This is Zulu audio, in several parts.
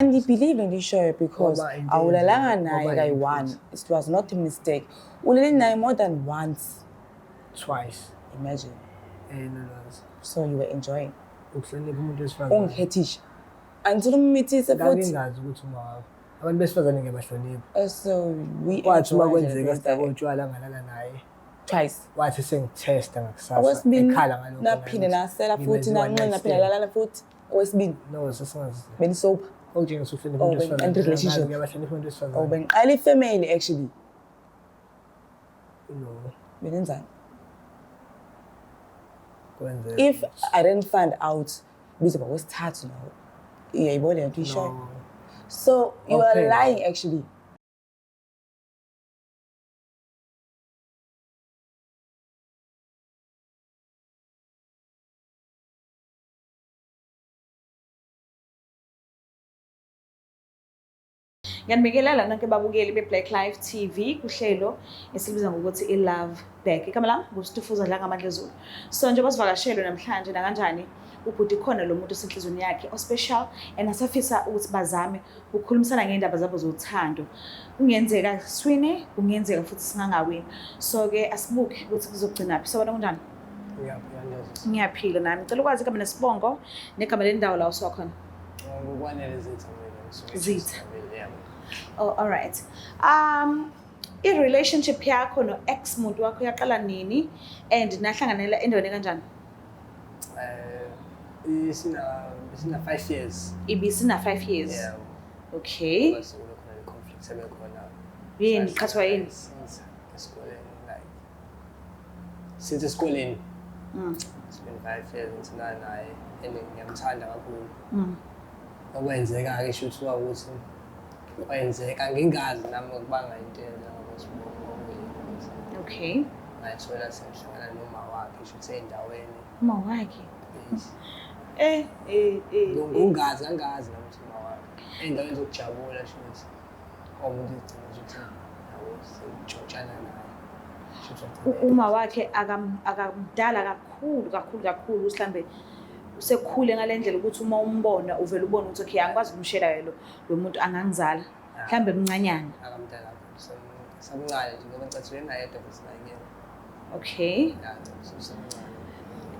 Andibelieve le nto ishoyo because Ngoba into awulalanga eyenzeka, naye ngoba kayi-one. iphutha. It was not a mistake. Ulele naye more than once. Twice. Imagine. Nolwazi. So you were enjoying. Ukuhlonipha umuntu wesifazane. Ungikhethisha. Until ummithise futhi. Ngangingazi ukuthi uma wakho. Abantu besifazane ngiyabahlonipha. So we Kwathi uma enjoyed kwenzeka it. sidakwa utshwala ngalala naye. Twice. Wathi sengithesta ngakusasa. Okwesibini Ekhala ngalokho naphinde naye ukuthi nasela futhi ngimenze one nanxina night naphinde stand. lalala futhi. Okwesibini No, sasingazi. benisopa. Okutshengisa ukuhlonipha Oh, umuntu wesifazane. and relationship. Ngiyabahlonipha umuntu Oh wesifazane. beniqala ifamily actually. No. Benenzani? Kwenzeka. If I didn't find out bizoba kwesithathu nawo. Uyayibona le nto ishoyo. No. So you are Okay. lying actually. Ngiyanibingelela nonke babukeli be-Black Life TV kuhlelo esilibiza ngokuthi i-Love Back. Igama lami nguStufuza Dlangamandla Zulu. So njengoba sivakashelwe namhlanje nakanjani ubhuti khona lo muntu osenhlizweni yakhe ospecial and asafisa ukuthi bazame ukukhulumisana ngendaba zabo zothando. Kungenzeka siwine, kungenzeka futhi singangawini. So-ke asibuke ukuthi kuzogcinaphi. Sawubona kunjani? Ngiyaphila nje. Ngiyaphila nami. Ngicela ukwazi igama nesibongo negama lendawo la usuka khona. Ngokwanele Zitha mina. Ngisuke Zitha. eChesterville, yeah. Oh, all right. I-relationship yakho no-ex muntu wakho yaqala nini and nahlanganela endaweni kanjani? Isina 5 years. Ibisina 5 years. Yeah. Okay. Kwase kube khona le conflict ebekhona. Yini qhathwa yini? Since esikoleni like since esikoleni it's been 5 years ngithina naye and ngiyamthanda kakhulu. Okwenzeka-ke shuthi ukuthi kwenzeka ngingazi nami ukubanga into eyenzeka ngoba Okay. ngayithola sengihlangana noma wakhe shuthi ey'ndaweni. Uma wakhe. Yes. Eh eh eh. Ngingazi angazi nami ukuthi uma wakhe. Ey'ndaweni zokujabula shuthi omuntu egcina shuthi yabo sengitshontshana naye. Shuthi wagcina Uma wakhe akamdala kakhulu kakhulu kakhulu mhlambe usekhule ngalendlela ukuthi uma umbona uvela ubone ukuthi okay angikwazi ukumshela lo lo muntu angangizala. Mhlambe mncanyana. Akamdala kakhulu samncane nje ngoba ngicathuke nayedwa futhi naye kuyena. Okay. Ya, usemncane.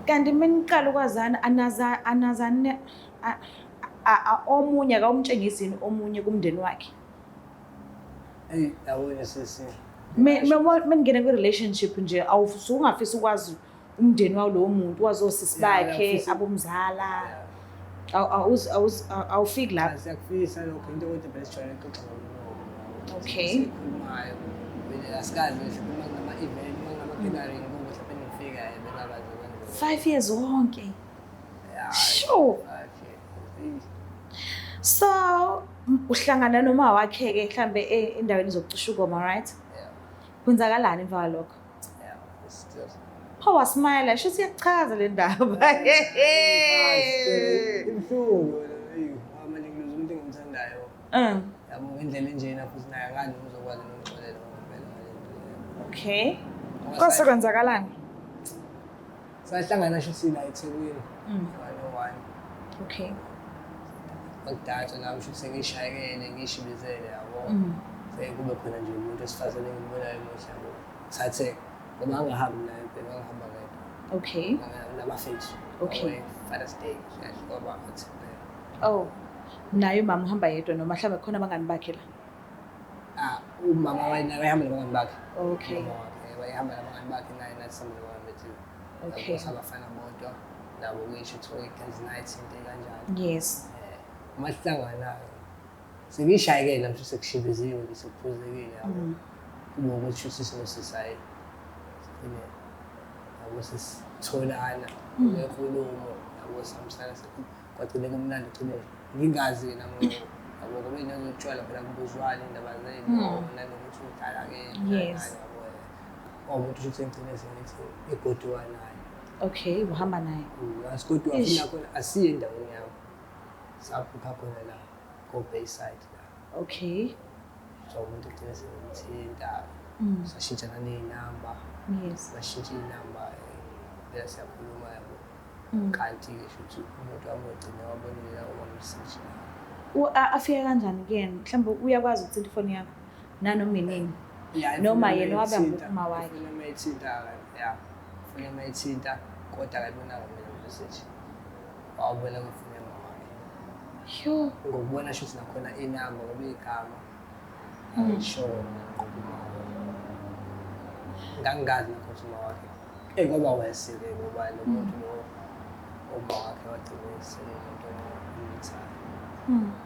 Kanti meniqala ukwazana anaza anazane omunye akawumtshengisi yini omunye kumndeni wakhe? Eyi, yabona sisi. Meningena kwi-relationship nje awusungafisa ukwazi umndeni wawo lowo muntu, wazi osisi Yeah, bakhe, ngiyafisa. abomzala. Yeah. Awufiki lapho. Siyakufisa lokho into kodwa phela sijwayele ukuxoxa ngomlomo. Okay. Sikhulumayo. Vele asikazi nje uma kunama-event, uma kunama-gathering, kubo mhlawumbe ngifika bengabazi kwenzeka. 5 years wonke. Yeah, Sure. 5 years. So uhlangana noma wakhe-ke mhlambe endaweni zokucisha ukoma, right? Yeah. Kwenzakalani emva kwalokho? Yeah, it's still Pho wasmayela, shuthi iyakuchaza le ndaba. Ibuhlungu yona, eyi, manje ngiluze umuntu engimthandayo. Yabo ngendlela enjena futhi naye akani uzokwazi nokuxolela ngempela ngale nto leyo. Okay. Kwase kwenzakalani? Sahlangana shuthi la eThekwini. 101. Okay. Kwakudatsha nami shuthi sengishayekele ngishibizele yabo. Sekube khona nje umuntu wesifazane engimbonayo muhle yabo. Thathe ngoba angahambi naye phela angihamba ngedwa. Okay. Nabafethu. Okay. Father's Day kahle kwaba athi phela. Oh. Naye umama uhamba yedwa noma mhlawumbe khona abangani bakhe la? Ah, umama wayena wayehamba nabangani bakhe. Okay. Umama wakhe wayehamba nabangani bakhe naye nathi sihamba nabangani bethu. Okay. Yabo, sabafana bodwa nabo kuyisho ukuthi girls night into kanjalo. Yes. Uma sihlangana sengishayekele nami sekushibiziwe nje sekuphuzekile yabo. Kube ukuthi shuthi sinosisi hayi sigcine yabo sesitholana ngenkulumo yabo sihambisana kwagcine kumnandi gcine ngingazi-ke nami yabo ngoba iy'nto zotshwala phela kubuzwana iy'ndaba zenu nanokuthi udlala-ke Yes. yabo umuntu shuthi engigcine sengithi igoduka naye. Okay, uhamba naye. Asigoduka Eish. futhi nakhona asiye endaweni yami. Saphupha khona la ko-Bayside la. Okay. So umuntu egcine sengimthinta. Sashintshana ney'namba. Yes. Bashintsha iy'namba phela siyakhuluma yabo. Kanti-ke shuthi umuntu wami wagcina wabonile la wamsitshi la. Afike kanjani kuyena? Mhlawumbe uyakwazi ukuthinta ifoni yakho nanoma inini. Ya, Noma ifoni yena waba mayithinta, uma wakhe. ifoni mayithinta, ya, ifoni mayithinta, kodwa akayibonanga mina message. Wawubona kwifoni yama wakhe. Yo. Ngokubona shuthi nakhona inamba ngoba igama ayisho ngqo kuma wakhe. Ngangingazi nakho ukuthi uma wakhe. Eh kwaba worse-ke ngoba lo muntu lo uma wakhe wagcina esenomuntu omithayo. Umuntu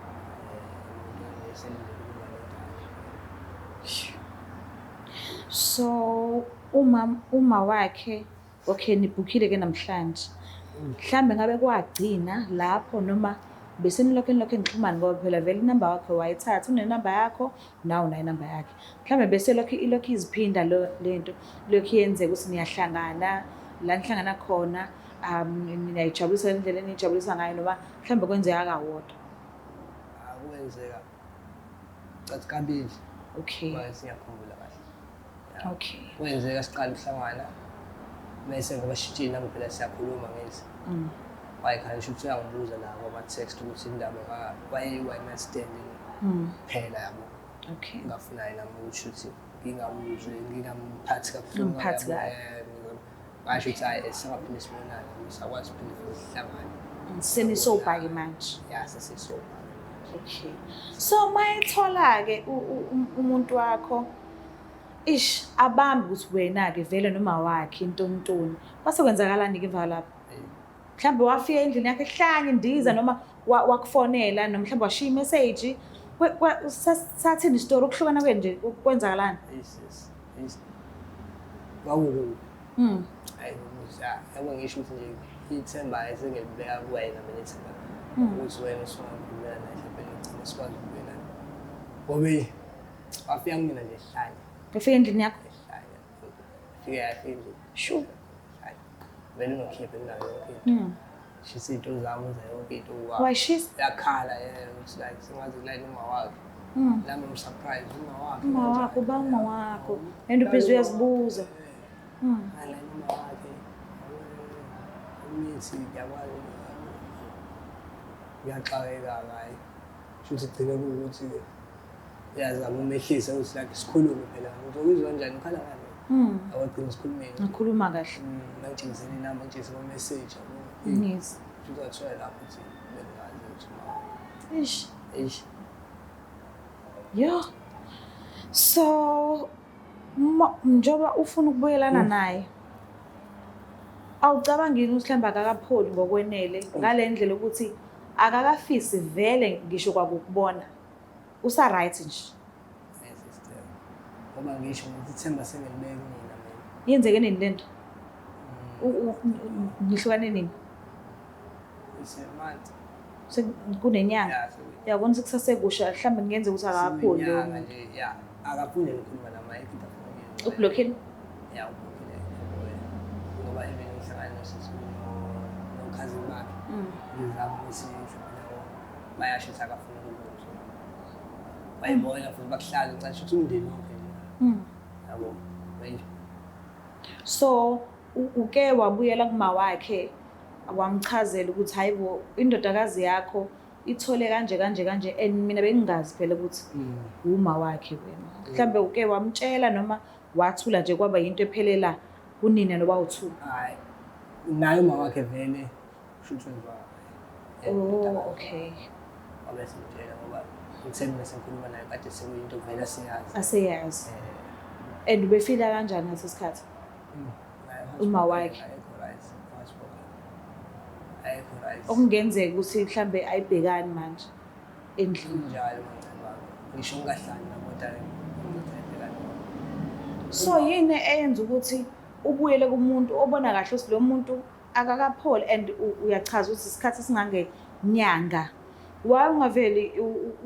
eselindele ukuba nengane. So uma wakhe, okay, nibhukhile ke namhlanje. Mhlambe ngabe kwagcina lapho noma bese nilokhu nixhumana, ngoba phela vele inamba wakhe wayithatha, unenamba yakho nawe unayo inamba yakhe. Mhlambe bese lokhu ilokhu iziphinda lento, lokhu yenzeka ukuthi niyahlangana la nihlangana khona, niyayijabulisa ngendlela enijabulisa ngayo, noma mhlambe kwenzeka kawodwa. Akwenzeka cathi kabili. Okay. Siyakhumbula kahle. Ya. Okay. Kwenzeka siqala ukuhlangana bese ngoba shintshile nami phela siyakhuluma ngithi. Wayekhala ngisho ukuthi uyangibuza la kwama-text ukuthi indaba waye-one night stand phela yabo. Okay. Ngingafunayo nami ukuthi ukuthi ngingamuzwe, ngingamphathi kabuhlungu. Ungamphathi yabo, kabi. Ngasho ukuthi hhayi, singaphinde sibonane, sakwazi ukuphinde futhi sihlangane. Senisobhake manje. Ya, sesisobhake. Okay. So mayithola-ke umuntu wakho, ish, abambe ukuthi wena-ke vele noma wakhe intontoni. Kwase kwenzakalani-ke emva lapho? Mhlawumbe wafika endlini yakhe ehlanye indiza, noma wakufonela, noma mhlawumbe washiya imeseji. Sathini isitori ukuhlukana kwenu nje, kwenzakalani? Yes, yes, yes. Kwakukubi. Hayi, ukuthi, yabo ngisho ukuthi nje ithemba esengilibeka kuwena mina ithemba. Ukuthi wena usungakhulumela naye mhlawumbe ngigcine sikwazi ukubuyelana. Ngoba wafika kumina nje ehlanya. Wafika endlini yakho? Ehlanya. Fike yafika endlini. Shu. Ehlanya. Vele unokhipha enayo yonke into. Shisa iy'nto zami, wenza yonke into. Wayishisa? Yakhala, ukuthi like sengathi like uma wakhe. Nami I'm surprised, uma wakhe. Uma wakho, uba uma wakho. And ubhizi uyazibuza. Ngala uma wakhe. Imithi ngiyakwazi. Ngiyaxakeka ngaye. Shuthi kugcine kuwukuthi uyazama umehlise ukuthi like sikhulume phela. Ngizokuzwa kanjani ukhala ngani? Awagcina sikhulumeni. Ngikhuluma kahle. Ngangitshengisela inamba, ngitshengisela ama-message, yabo. Yes. Shuthi wathola lapho ukuthi bengazi ukuthi uma wakhe. Eish. Eish. Yo. So njengoba ufuna ukubuyelana naye, awucabangi yini ukuthi mhlawumbe akakapholi ngokwenele ngale ndlela ukuthi akakafisi vele ngisho kwakukubona? Usa right nje. Yes, sister. Ngoba ngisho ngithi ithemba sengilibeke kumina mina. Yenzeke nini lento? Nihlukane nini? It's a month. Sekunenyanga. Yeah, Uyabona ukuthi kusasekusha, mhlawumbe kungenzeka ukuthi akapholi loyo sekuyinyanga muntu. nje, ya. Akafuni ukukhuluma nami, ayikho into afuna ukuyenza. Ublockile? Ya, ublockile. Ngoba even ngihlangana nosisi nokhazini bakhe. Ngizama ukuthi mhlawumbe nabo bayasho ukuthi akafuni ukuzwa. Bayibona futhi bakuhlala ngicela ukuthi umndeni wonke nje. Yabo. Manje So uke wabuyela kuma wakhe wamchazela ukuthi hayibo indodakazi yakho ithole kanje kanje kanje, and mina bengingazi phela ukuthi uma wakhe wena. Mhlambe uke wamtshela noma wathula nje kwaba yinto ephelela kunina noba uthu. Hayi. Naye uma wakhe vele kusho ukuthi wenziwa. Oh, okay. Wabe semtshela ngoba ngithe mina sengikhuluma naye kade sekuyinto vele asiyazi. Asiyazi. And ubefila kanjani ngaleso sikhathi? Uma wakhe. Ayikho right. Ayikho right. Okungenzeka ukuthi mhlambe ayibhekani manje endlini. Kunjalo mangicabanga. Ngisho ngingahlali nabo kodwa ngithi ayibhekani. So yini eyenza ukuthi ubuyele kumuntu obona kahle ukuthi lo muntu akakapholi, and uyachaza ukuthi isikhathi esingangenyanga. Why ungaveli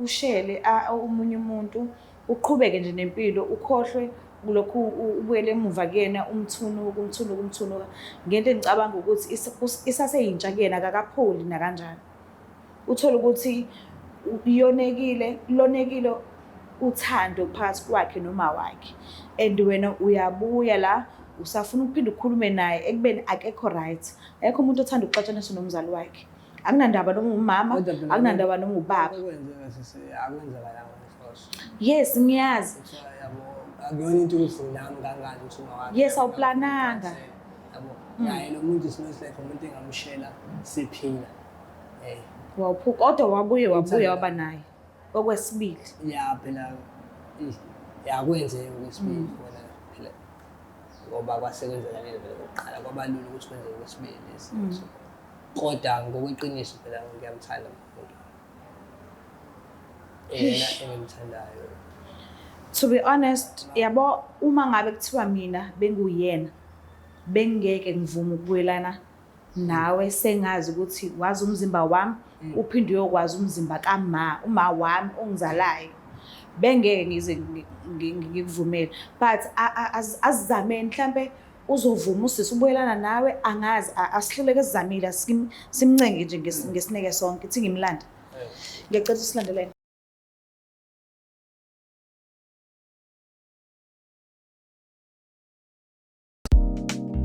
ushele omunye umuntu, uqhubeke nje nempilo, ukhohlwe kulokhu ubuyele emuva kuyena, umthunuka, umthunuka, umthunuka ngento engicabanga ukuthi isaseyintsha kuyena, akakapholi nakanjani. Uthole ukuthi yonekile, lonekile uthando phakathi kwakhe noma wakhe, and wena uyabuya la usafuna ukuphinda ukhulume naye ekubeni akekho right. Akekho umuntu othanda ukuxatshaniswa nomzali wakhe. Akunandaba noma umama, Kodwa phela akunandaba noma ubaba. Okwenzeka sisi akwenzakalanga ngenhloso. Yes, ngiyazi. Kuthiwa yabo akuyona into ukuthi nami ngangazi ukuthi ungawakhe. Yes, awuplananga. Yabo. Naye lo muntu is not like umuntu engamshela siphila. Eh Wawuphuka kodwa wabuye wabuya Ngithanda. waba naye. Okwesibili. ya phela ya kwenzeka okwesibili khona phela ngoba kwasekwenzakalile vele kokuqala kwaba lula ukuthi kwenzeke okwesibili so kodwa ngokweqiniso phela ngiyamthanda umuntu yena engimthandayo. To be honest, yabo, uma ngabe kuthiwa mina benguyena, bengeke ngivume ukubuyelana nawe sengazi ukuthi wazi umzimba wami, uphinde uyokwazi umzimba kama uma wami ongizalayo. Bengeke ngize ngikuvumele, but asizameni, mhlambe uzovuma usisi ubuyelana nawe. Angazi, asihluleke, sizamile, simncenge nje ngesineke sonke. Ithi ngimlanda, ngiyacela usilandelene.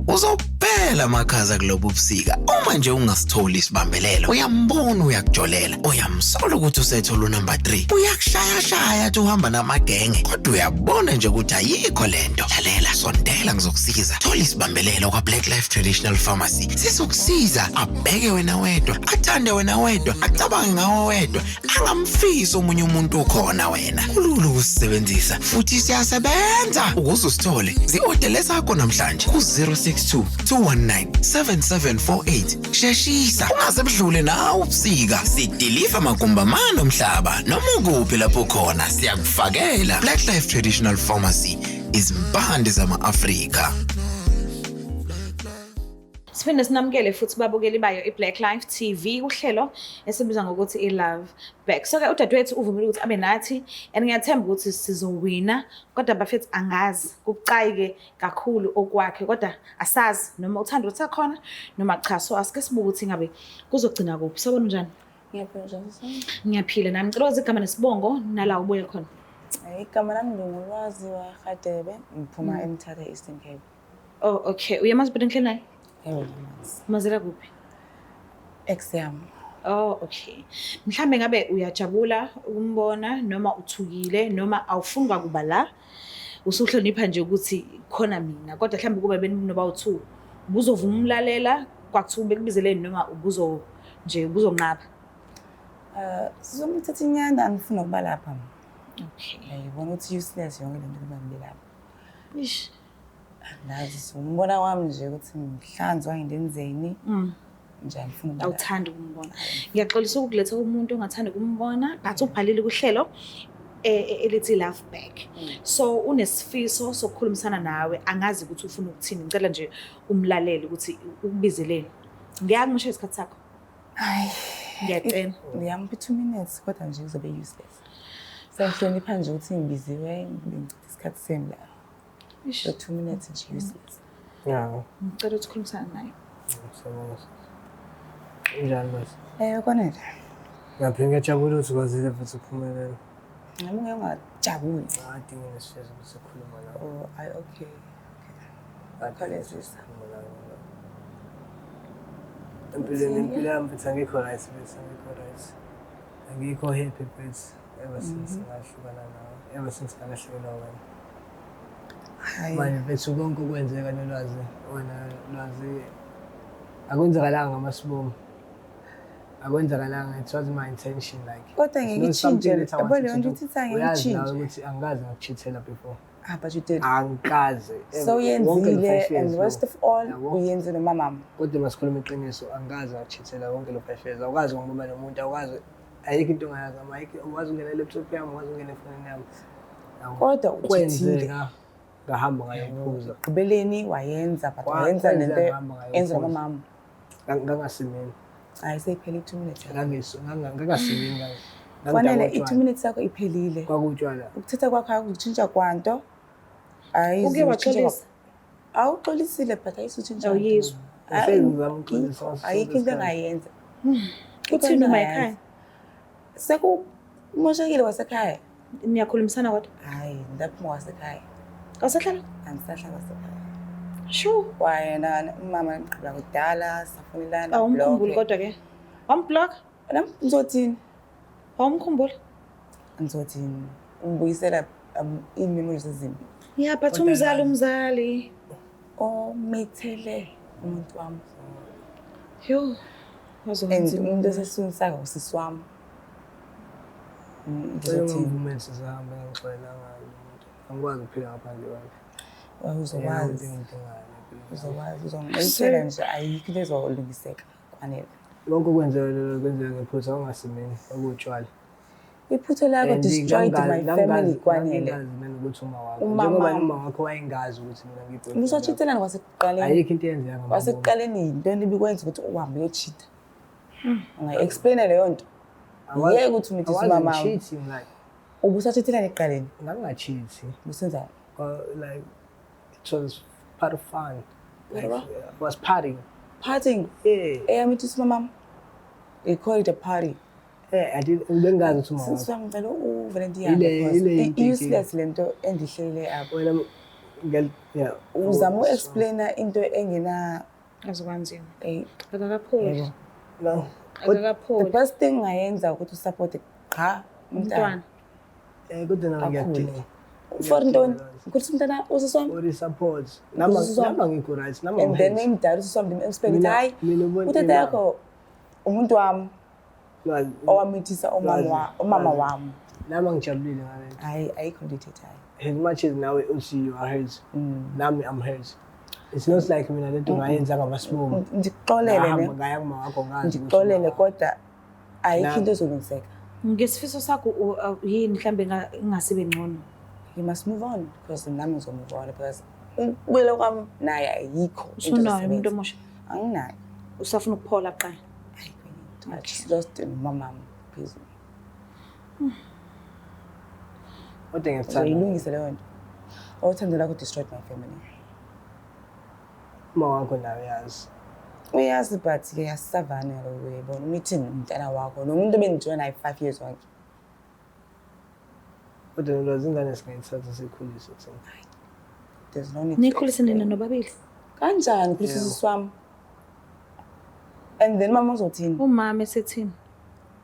Uzophela amakhaza kulobu busika uma nje ungasitholi isibambelelo. Uyambona uyakujolela, uyamsola ukuthi usethola unumber 3, uyakushayashaya athi uhamba namagenge, kodwa uyabona nje ukuthi ayikho lento. Lalela, sondela ngizokusiza. Thola isibambelelo kwa-Black Life Traditional Pharmacy, sizokusiza abheke wena wedwa, athande wena wedwa, acabange ngawe wedwa, angamfisi omunye umuntu ukhona wena. Kulula ukusisebenzisa futhi siyasebenza. Ukuze usithole, zi-odele sakho namhlanje ku-062 219 7748. Sheshisa ungaze budlule nawe ubusika. Sidiliva magumbamane omhlaba, noma ukuphi lapho khona siyakufakela. Black Life Traditional Pharmacy, izimpande zama-Afrika. Siphinde sinamukele futhi babukeli bayo i-Black Life TV, uhlelo esibiza ngokuthi i-Love Back. So-ke udadewethu uvumile ukuthi abe nathi and ngiyathemba ukuthi sizowina, kodwa bafethu angazi, kubucayi-ke kakhulu okwakhe, kodwa asazi noma uthando lusakhona noma cha. So asike sibuke ukuthi ngabe kuzogcina kuphi. Sawubona, njani? Ngiyaphila, njani sisi? Ngiyaphila nami. Ngicela wazi igama nesibongo nala ubuye khona. Igama lami nginguLwazi waRhadebe, ngiphuma eMthatha, Eastern Cape. Oh, okay. Uyamazi ubhuti engihleli naye? Yebo, ngiyamazi. Umazela kuphi? Ex yami. Oh, okay. Mhlambe ngabe uyajabula ukumbona noma uthukile noma awufuni kwakuba la? Usuhlonipha nje ukuthi khona mina, kodwa mhlambe kuba beninoba u2, ubuzovuma umlalela kwakuthiwa bekubizeleni noma ubuzo nje ubuzonqaba? Sizomthatha inyanda, angifuni ukuba lapha. Okay. Ngiyayibona ukuthi useless yonke lento kuba ngibe lapha. Ish. Angazi, umbona wami nje ukuthi ngihlanzwa ngindenzeni. Nje angifuni ukuba lapha. Awuthandi ukumbona. Ngiyaxolisa ukukuletha kumuntu ongathandi ukumbona, but ubhalile kuhlelo elithi Love Back. So unesifiso sokukhulumisana nawe, angazi ukuthi ufuna ukuthini. Ngicela nje umlalele ukuthi ukubizeleni. Ngiyakumosha isikhathi sakho. Hayi. Ngiyacela. Ngiyamupha 2 minutes, kodwa nje kuzobe useless. Sengihlonipha nje ukuthi ngibiziwe, ngibe ngichitha isikhathi sami la. Ish. So 2 minutes nje useless. Ya, Ngicela ukuthi ukhulumisane naye. siyabonga. Unjani mase? Kwanele. Ngiyaphila, ngiyajabula ukuthi ukwazile futhi ukuphumelela. Nami ngeke ungajabuli. Kade nginesifiso ukuthi sikhuluma nawe. Oh, ayi, okay. Kade Khawulezisa. sikhuluma nawe. Empilweni, impilo yami mfethu, angikho right mfethu, angikho right. Angikho happy mfethu ever since ngahlukana nawe, ever since ngalahlekelwa wena. Hayi. Manje mfethu konke okwenzeka nolwazi, wena Lwazi, akwenzakalanga ngamasibomu. Akwenzakalanga, it wasn't my intention, like. Kodwa it's ngeke not something itshintshe. that I Yabo wanted leyo to nto do. uthi angeke Uyazi nawe itshintshe. ukuthi angikaze ngakucheatela before. Ah, but you did. Angikaze. So Wonke lo uyenzile 5 years and lo. worst of all Yabo. uyenzile nomamam. Kodwa masikhuluma iqiniso, angikaze ngakucheatela wonke lo 5 years. Awukazi ngibamba nomuntu, awukazi, ayikho into ongayazi ngami, ayikho. Awukwazi ukungena e-laptop yami, awukwazi ukungena efonini yami. Yabo. Kodwa ucheatile. Kwenzeka ngahamba ngayophuza. Gqibeleni wayenza, but wayenza Kwenzeka nento ngahamba ngayophuza. enza nomamam. Ngangasimini. Hayi, seyiphele i-2 minutes. Ngangasimini. Kwanele, i-2 minutes yakho iphelile. Kwakutshwala. Ukuthetha kwakho akutshintsha kwanto. Uke waxolisa? Awuxolisile, but ayisutshintsha. Awuyizwa. Ngihlezi ngizama ukuxolisa ngaso sonke Ayikho into isikhathi. engayenza. Uthini uma ekhaya? Sekumoshekile kwasekhaya. Niyakhulumisana kodwa? Hayi, ndaphuma kwasekhaya. Awusahlala? Angisahlala kwasekhaya. Sure. Kwayena umama ngigqibela kudala, safonelana. Awumkhumbuli kodwa ke? Wamblock? Nami ngizothini? Wawumkhumbula? Ngizothini? Ngibuyisela iy'memories ezimbi. Yeah, but umzali umzali. Omithele umuntu wami. Yho. And umuntu esesiswini sakhe usisi wami. Ngizothini? Ngivumele sizahambe ngixolelanga umuntu. Angikwazi ukuphila ngaphandle kwakhe. Uzokwazi. Uzokwazi, uzongixolisela nje ayikho into ezolungiseka kwanele. Konke okwenzeka lelo kwenzeka ngephutha ongasimini okutshwala. Iphutha lakho destroyed my family kwanele. Ngangingazi mina ukuthi uma wakho. Umama Njengoba wami. noma wakho wayengazi ukuthi mina ngiyi-boyfriend yakho. Usacheatelani kwasekuqaleni? Ayikho into eyenzeka ngamabomu. Kwasekuqaleni yinto ebikwenza ukuthi uhambe uyocheata. Ungayi-explaina leyo nto. Ngeke ukuthi I umithise wasn't umama wami. cheating like Ubusacheatelani ekuqaleni? ngangingacheathi. Ubusenzani? Like it was part of fun. Like, Part of I was partying. Partying. Yeah. Eyamithisa umama. They call it a party. Yeah, I did bengazi ukuthi uma Sisi wakho. wami ngicela uvele ndihambe Ile- because ile into i-useless lento endihlelele apha. Wena ngel yeah. Uzama u-explaina into engena Azokwanzima. eh, Akakapholi. yebo. No. The Akakapholi. best thing ngayenza ukuthi usupport qha umntana. Umntwana. Eh kodwa nami Akhule. ngiyadinga. For ntoni? Ngikhulisa umntana usisi wami. Or support. Nama Usisi wami. nama ngikho right. Nama And then ngihead. imdala usisi wami ndim-explain ukuthi Mina- hayi mina ubona utata imali. yakho umuntu wami Lwazi, owamithisa umama Lwazi, umama lwazi. wami. Nami angijabulile ngale nto. Hayi ayikho into ethethayo. As much as nawe uthi you are hurt. Nami I'm hurt. It's not like mina lento ngayenza ngamasibomu. Ndikuxolele Ngahamba ne. ngaya kuma wakho ngazi. ukuthi Ndikuxolele uma wakho. kodwa ayikho Nami. into ezolungiseka. Ngesifiso sakho yini mhlambe ingasibe ngcono? You must move on because nami ngizomove on because ukubuyela kwami naye ayikho into Usunayo umuntu ezosebenza. omusha. Anginayo. Usafuna ukuphola kuqala. Ayikho enye into. I just lost umamami phezulu. Kodwa ngiyakuthanda. Uzoyilungisa leyo nto. Uthando lakho destroyed my family. Uma wakho nawe yazi. Uyazi but ke asisavani ngaloko uyayibona. Umithini umntana wakho nomuntu ebendijola naye 5 years wonke. Kodwa nolwazi ingane singayithatha sikhulise thina. There's no need to Nikhulise nina explain. nobabili. Kanjani khulisa Yebo. usisi wami? And then mama uzothini? Umama esethini?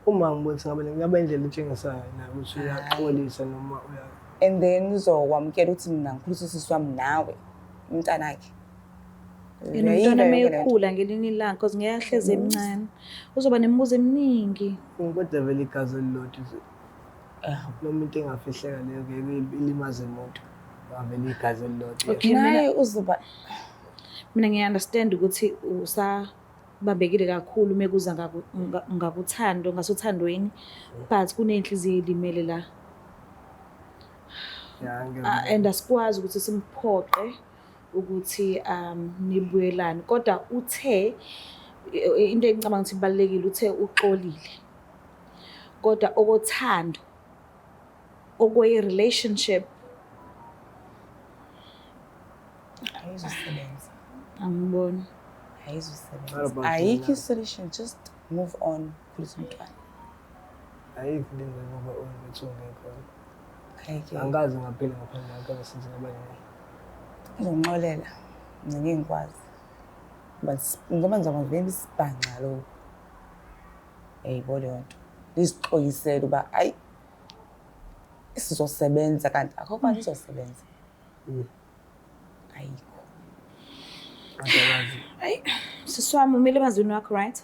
Uma ngibona ngabe ngaba indlela etshengisayo naye ukuthi uyaxolisa noma uya And then uzokwamukela ukuthi mina ngikhulisa usisi wami nawe umntanakhe. Yena Uyayiva umntwana yonke le nto. mekhula ngelinye ilanga because ngeke ahlezi emncane. Uzoba nemibuzo eminingi. Kodwa vele igazi elilodwa nje. Ah. Noma into engafihleka leyo ngeke ilimaze umuntu. Ngavele igazi elilodwa. Okay, Naye uzoba mina ngiya-understand ukuthi usabambekile kakhulu mekuza ngakuthando, ngasothandweni, but kuney'nhliziyo ey'limele la. Yeah, ngeke. And asikwazi ukuthi simphoqe ukuthi nibuyelane, kodwa uthe into engicabanga ukuthi ibalulekile, uthe uxolile. Kodwa okothando, okwe-relationship ayizusebenza. angiboni. What Ayizusebenza. about Ayikho you now? i-solution, just move on, khulisa umntwana. Ayikho into engoba ukuthi ungekho. Ayikho. Angikaze ngaphila ngaphandle kwakho ever since ngaba naye. Uzonxolela. Mina ngeke ngikwazi. Ngoba ngoba ngizama ngivele isibhanxa lo. Yayibo leyo nto. Nizixoyisele uba ayi sizosebenza kanti akho kwanti izosebenza. Ayikho. Kodwa Ayi, sisi wami umile emazwini wakho, right?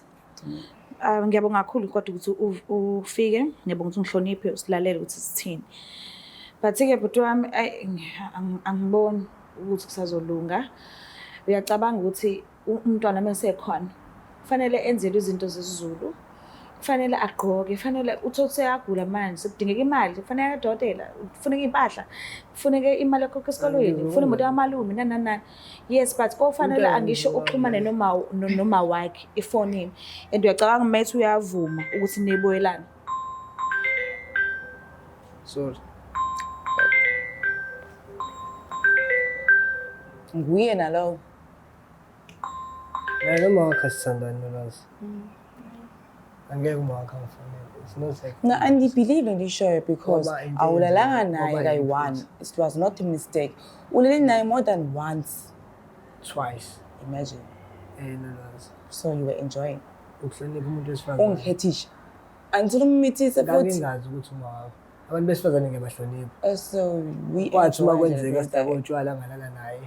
Ngiyabonga kakhulu kodwa ukuthi ufike, ngiyabonga ukuthi ungihloniphe, usilalele ukuthi sithini. But-ke bhuti wami, ayi, angiboni ukuthi kusazolunga. Uyacabanga ukuthi umntwana uma esekhona kufanele enzelwe izinto zesiZulu, kufanele agqoke, kufanele uthole ukuthi seyagula manje, sekudingeka imali, kufanele adokotela, kufuneka iy'mpahla, kufuneke imali yokukhokha esikolweni, kufuna imoto kamalume, nani nani nani. Yes, but kofanele Umntwana angisho nje uxhumane noma wakhe efonini. And uyacabanga uma ethi uyavuma ukuthi nibuyelane. Sorry. Nguye nalowo. Naye noma wakho asithandani nolwazi. Angeke uma wakho angifonele. It's not like No, and ngibelieve ngishoyo because Ngoba into awulalanga eyenzeka, naye ngoba kayi-one. iphutha. It was not a mistake. Ulele naye more than once. Twice. Imagine. Eh nolwazi. So you were enjoying. Ukuhlonipha umuntu wesifazane. Ungikhethisha until ummithise futhi. Ngangingazi ukuthi uma wakho. Abantu besifazane ngiyabahlonipha. So we Kwathi uma enjoy kwenzeka nje sidakwe utshwala ngalala naye.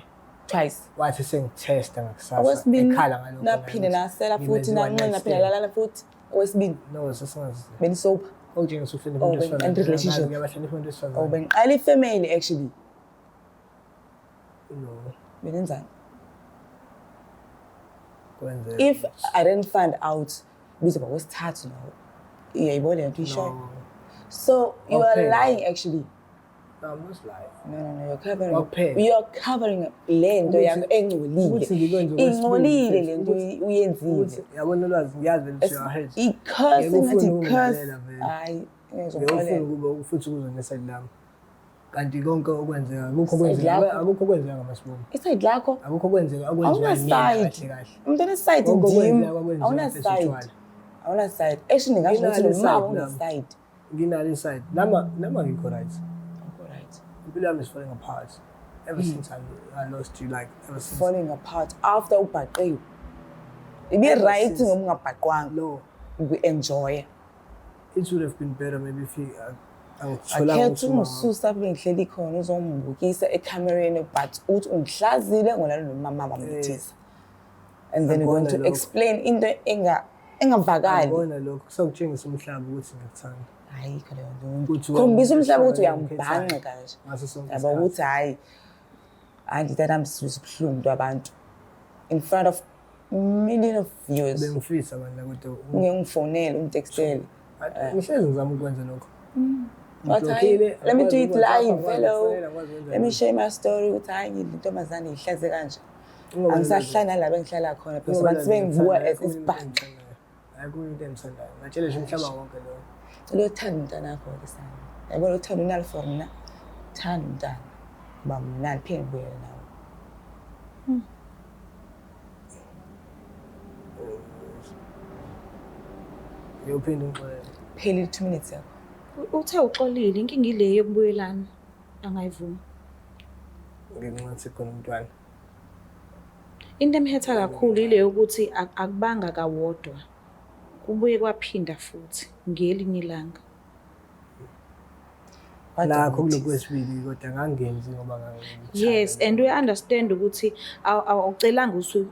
Twice. Wathi sengithesta ngakusasa. Okwesibini Ekhala ngalokho naye naphinde ukuthi nasela futhi ngimenze one nanxena night naphinde stand. lalana futhi. Okwesibini No, sasingazi. benisober. Okutshengisa ukuhlonipha Oh, umuntu wesifazane. and relationship. Ngiyabahlonipha umuntu Oh, wesifazane. bengiqala ifamily actually. No, Benenzani? kwenzeka. If I didn't find out bizoba kwesithathu nawo. Uyayibona le nto ishoyo. No. So you are Okay. lying actually. No, I'm not lying. No, no, no, you're covering Kwakuphela. you're covering up le nto Ukuthi- yakho engcolile. ukuthi ngikwenze okwesibili, Ingcolile le nto ukuthi- uyenzile. Ukuthi yabona ulwazi ngiyazi vele ukuthi you are hurt. I-curse Ngeke ngathi ufune curse. ukungilalela vele. Hayi, Ngeke ufune ngizongixolela. ukuba futhi ukuzoneside lami. Kanti konke okwenzeka akukho Side okwenzeka lakho. akukho okwenzeka ngamabomu. Iside lakho Akukho okwenzeka okwenziwa yimina awuna-side. kahle kahle. Umuntu one-side Konke ndim. okwenzeka kwakwenziwa mfethu Awuna-side. utshwala. Awuna-side. Actually ngingasho ukuthi Nginalo nomama iside nami. une-side. Nginalo iside. Nama nama ngikho right. Akho right. Impilo yami is falling apart. Ever since I lost you, like ever since. Falling apart after ubhaqiwe. Ibi-right since- ngoba ungabhaqwanga. No, Uku-enjoya. it would have been better maybe if he angitholanga Akhethe ukuthi uma wakho. ungisusa lapho bengihleli khona uzongibukisa ekhamereni but uthi ungihlazile ngolalo nomama bamthisa. And then you're going to Akubona lokho. explain into engavakali. Angibona lokho kusakutshengisa umhlaba ukuthi ngiyakuthanda. Ayikho leyo nto. Ukuthi wena Khombisa umhlaba ukuthi wesifazane uyangibhanqa kanje. Ngaso sonke Yabo isikhathi. ukuthi hhayi hayi ngithi sizwisa ubuhlungu into abantu in front of million of viewers. Bengifisa bandla kodwa Ngeke ngifonele ungitextele. ngihlezi ngizama ukwenza lokho. Wathi hayi, Ngiblockile, let me do angikwazi it ukwenza, live, angikwazi hello. ukufonela, angikwazi ukwenza Let me lutho. share my story ukuthi hayi ngidla intombazane ihlaze kanje. Ngoba Angisahlali nalapho engihlala khona because Ngoba abantu sebengibuka ngithanda, as ayikho into isibhanqa. engithandayo. Ayikho into engithandayo. Ngatshela nje umhlaba wonke lowo. Cela uthanda umntana wakho ke sana. Yabona uthando unalo for mina. Thanda umntana. Kuba mnandi phinde ngibuyele nawe. Ngiyophinde ngixolele. Phelile 2 minutes yakho. Uthe uxolile inkinga ile yokubuyelana angayivumi. Ngenxa yokuthi khona umntwana. Into emhetha kakhulu ile yokuthi akubanga kawodwa. Kubuye kwaphinda futhi ngelinye ilanga. Wade Nakho wamthisa. kulokhu kwesibili kodwa ngangenzi ngoba ngangithanda. Yes, and we understand ukuthi awucelanga ukuthi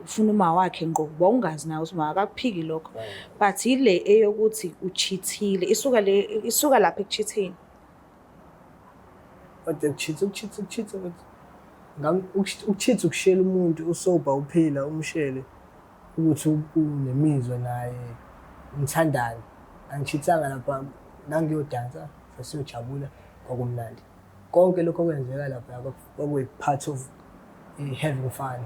ufuna uma wakhe ngqo, wawungazi nawe ukuthi uma akakuphiki lokho. But ile eyokuthi uchithile, isuka le isuka lapha ekuchitheni. Kodwa ukuchitha ukuchitha ukuchitha kodwa ukuchitha ukushela umuntu usoba uphila umshele ukuthi unemizwa naye umthandane. Angichithanga lapha ngangiyodansa sasiyojabula kwakumnandi. Konke lokho okwenzeka lapha kwakuyi-part of having fun.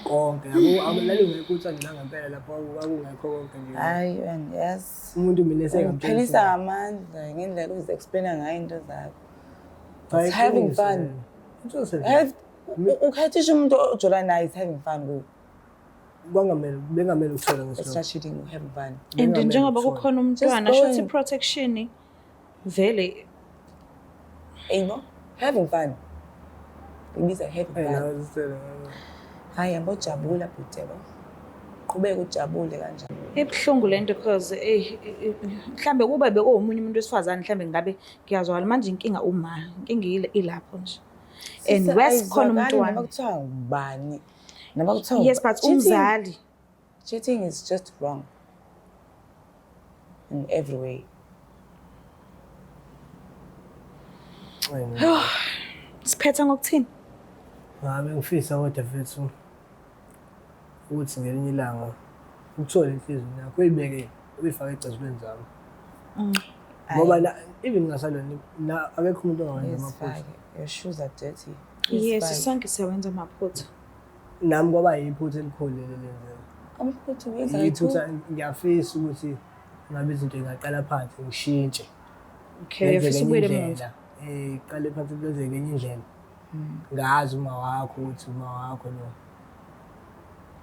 Konke yabo lalungekho uthando langempela lapho kwakungekho konke nje. Hayi and yes. Umuntu mina Ungiphelisa ngamandla ngendlela uzi-explaina ngayo into zakho. It's having fun. Have Ukhethisha umuntu ojola naye is having fun kuwe. kwangamele bengamele ukuthola It's ngesilokho. not cheating, you're having fun. And Bengamele njengoba ukuthola. kukhona umntwana Just shuthi going. protection vele Yebo, having fun. Ibiza having Hey, fun. nawe sicela. Hayi yabo jabula bhuti yabo. Qhubeka ujabule kanjalo. Ibuhlungu lento because eh mhlambe kube bekuwomunye umuntu wesifazane mhlambe ngabe ngiyazwakala manje inkinga uma inkinga ilapho nje. And Sisi, worse khona ayizwakali umntwana. Noma kuthiwa ngubani. Noma kuthiwa Yes, but umzali Cheating is just wrong. In every way. siphetha ngokuthini? Ngabe ngifisa kodwa mfethu ukuthi ngelinye ilanga uthole inhliziyo yakho uyibeke uyifake ecezulweni zami. Ngoba la even ngasalona na akekho umuntu ongawenza Yes, amaphutha. fake. Your shoes are dirty. Yes, sonke siyawenza amaphutha. Nami kwaba yiphutha elikhulu leli lenzeka. Amaphutha uyenza Iphutha ngiyafisa ukuthi ngabe izinto ingaqala phansi ngishintshe. Okay, Kwenzeke uyafisa enye ubuyele emuva. indlela. Qale phansi kwenzeke enye indlela. Ngazi uma wakho ukuthi uma wakho lo.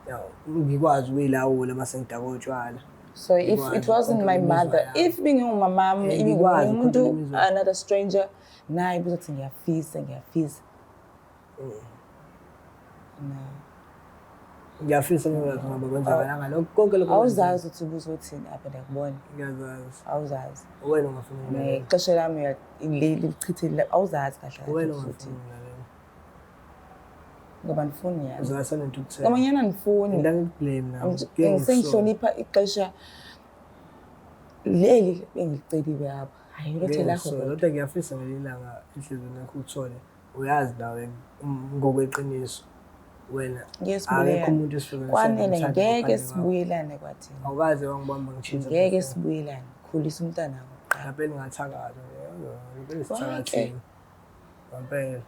Ya, ngikwazi ukuyilawula mase ngidakwa utshwala. So if Ngikwazi it wasn't my ukukhuluma imizwa mother, yami. if bengingumamami, Ngikwazi ibingumuntu ukukhuluma imizwa. another stranger, naye buzothi ngiyafisa, ngiyafisa. No. Ngiyafisa ukwazi ngoba kwenzakalanga lokho konke lokho. Awuzazi ukuthi ubuzothini apha ndiyakubona. Ngiyazazi. Awuzazi. Wena ungafuni ukulalela. Nexesha lami lichithile awuzazi kahle kahle Wena ukuthi ungafuni uzothini. ukulalela. Ngoba ndifuni nyhani. Uzwakala nentukuthelo. Ngoba nyhani andifuni. Into angikublame nami. Kuye ngikusole. Sengihlonipha ixesha leli bengiliceliwe apha. Hayi Kuye lothe lakho. ngikusole. Kodwa ngiyafisa ngelinye ilanga enhliziyweni yakho uthole uyazi nawe ngokweqiniso wena Ngeke akekho sibuyelane. umuntu esifike Kwanele ngeke sibuyelane kwathina. Awukaze wangibamba ngishitha. Ngeke sibuyelane. Khulisa umntana wakho kuqala. Ngempela ngathakatha nje. Ngempela Konke. sithakathile. Ngempela.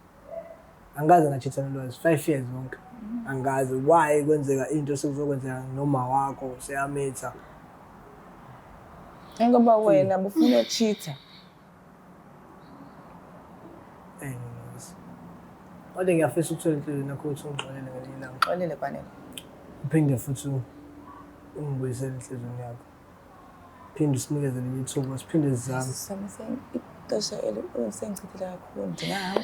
Angikaze ngachitha nolwazi 5 years wonke. Angikaze why kwenzeka into sekuzokwenzeka noma wakho seyamitha. Ngoba wena bufuna ukuchitha. Eh ngiyazi. Kodwa ngiyafisa ukuthola inhliziyweni yakho ukuthi ungixolele ngelinye ilanga. Xolele kwanele. Uphinde futhi ungibuyisele enhliziyweni yakho. Phinde usinikeze elinye ithuba siphinde sizame. Sami ixesha sengichithile kakhulu ndingahamba.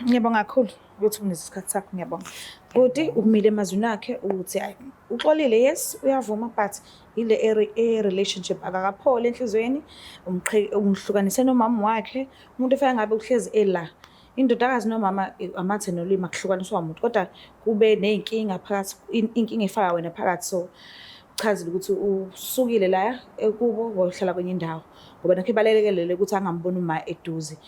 Ngiyabonga kakhulu ukuthi uneze isikhathi sakho ngiyabonga. Bhuti umile emazwini akhe ukuthi hayi uxolile yes uyavuma but ile e-relationship akakapholi enhliziyweni umhlukanise nomama wakhe umuntu efika ngabe uhlezi ela indodakazi nomama amathe nolimi akuhlukaniswa muntu kodwa kube ney'nkinga phakathi inkinga efaka wena phakathi so uchazile ukuthi usukile la ekubo wayohlala kwenye indawo ngoba nakho ibalalekelele ukuthi angamboni uma eduze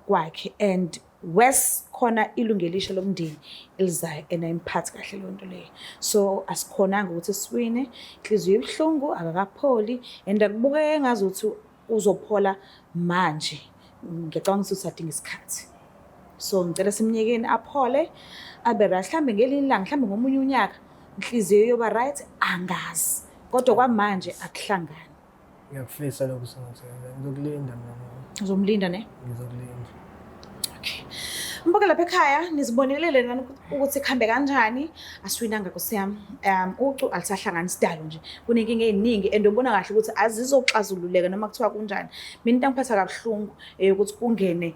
kwakhe and worse khona ilungu elisha lomndeni elizayo and ayimphathi kahle leyo nto leyo so asikhonanga ukuthi siwine inhliziyo ibuhlungu akakapholi and akubukeke engazuthi uzophola manje ngiyacabanga ukuthi usadinga isikhathi so ngicela simnyekeni aphole abe right mhlambe ngelinye ilanga mhlambe ngomunye unyaka inhliziyo iyoba right angazi kodwa kwamanje akuhlangani. Ngiyakufisa lokho sengathi ngizokulinda mina. Uzomlinda ne? Ngizokulinda. Okay. Mbuke lapha ekhaya nizibonelele nani ukuthi kuhambe kanjani asiwinanga nkosi yami. Ucu alisahlangani sidalo nje. Kunenkinga eziningi and ubona kahle ukuthi azizoxazululeka noma kuthiwa kunjani. Mina into engiphatha kabuhlungu eyokuthi kungene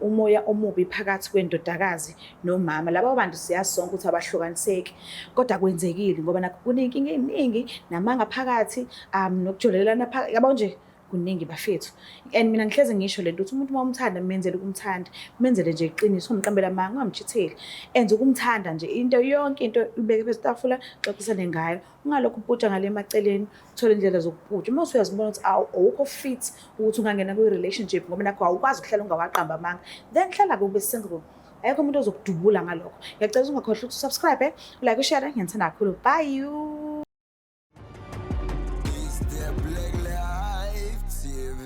umoya omubi phakathi kwendodakazi nomama. Laba bantu siyazi sonke ukuthi abahlukaniseki kodwa kwenzekile ngoba nakho kuney'nkinga ey'ningi namanga phakathi nokujolelana phakathi yabo nje kuningi bafethu. And mina ngihleze ngisho lento ukuthi umuntu uma umthanda menzele ukumthanda, menzele nje iqiniso, ungamqambeli amanga, ungamchitheli. Enze ukumthanda nje into yonke into ubeke phezu kwetafula uxoxisane ngayo. Ungalokhu uputsha ngale emaceleni uthole indlela zokuputsha. Uma usuyazibona ukuthi awukho fit ukuthi ungangena kwi-relationship ngoba nakho awukwazi ukuhlala ungawaqamba amanga, then hlala kube single. Akekho umuntu ozokudubula ngalokho. Ngiyacela ungakhohlwa ukuthi usubscribe, ulike, ushare. Ngiyanithanda kakhulu. Bye you. It's the Black Life TV.